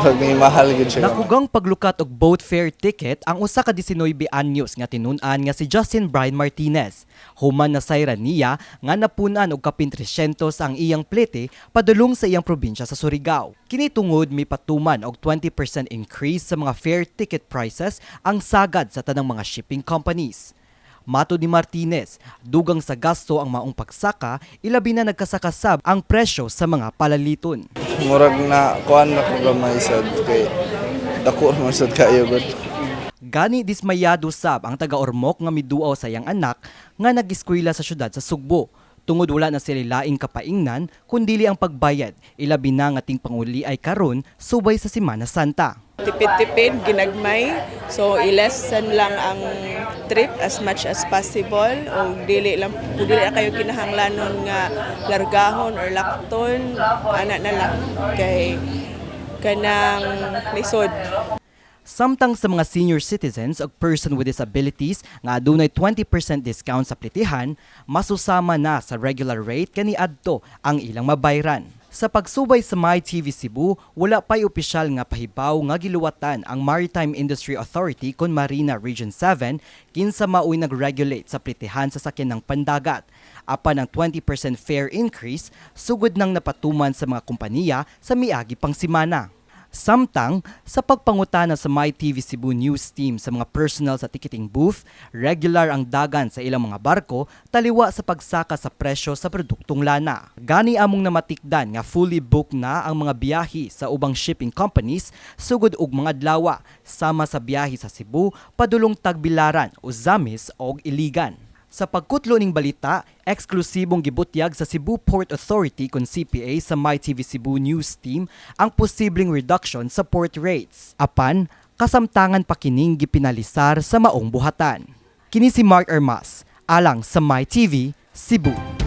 Murag ni mahal gyud siya. Nakugang paglukat og boat fare ticket ang usa ka 19 anyos nga tinun-an nga si Justin Brian Martinez. Human nasayran niya nga napun-an og kapin 300 ang iyang plete padulong sa iyang probinsya sa Surigao. Kini tungod mipatuman og 20% increase sa mga fare ticket prices ang sagad sa tanang mga shipping companies. Matod ni Martinez, dugang sa gasto ang maong pagsaka, ilabi na nagkasakasab ang presyo sa mga palaliton. Murag na kuan na ko gamay sad kay dako man sad kayo gud. Gani dismayado sab ang taga Ormoc nga miduaw sa iyang anak nga nag-eskwela sa syudad sa Sugbo. Tungod wala na sila laing kapaingnan kundili ang pagbayad, ilabi na nga ting-panguli ay karon subay sa Semana Santa. Tipid-tipid, ginagmay. So, i-lessen lang ang trip as much as possible. O dili lang, kung dili na kayo kinahanglanon nga largahon or lakton, ana na lang kay kanang lisod. Samtang sa mga senior citizens o person with disabilities nga adunay 20% discount sa plitihan, masusama na sa regular rate kaniadto ang ilang mabayran. Sa pagsubay sa MyTV Cebu, wala pa'y opisyal nga pahibaw nga giluwatan ang Maritime Industry Authority kon Marina Region 7 kinsa maoy nag-regulate sa plitihan sa sakyanang pandagat. Apan ang 20% fare increase sugod nang napatuman sa mga kompanya sa miagi pang simana. Samtang, sa pagpangutana sa MyTV Cebu News Team sa mga personnel sa ticketing booth, regular ang dagan sa ilang mga barko taliwa sa pagsaka sa presyo sa produktong lana. Gani among namatikdan nga fully booked na ang mga biyahe sa ubang shipping companies sugod og mga adlawa sama sa biyahe sa Cebu padulong Tagbilaran, Ozamiz og Iligan. Sa pagkutlo ning balita, eksklusibong gibutyag sa Cebu Port Authority kon CPA sa MyTV Cebu News Team ang posibleng reduction sa port rates. Apan, kasamtangan pa kining gipinalisar sa maong buhatan. Kini si Mark Armas, alang sa MyTV, Cebu.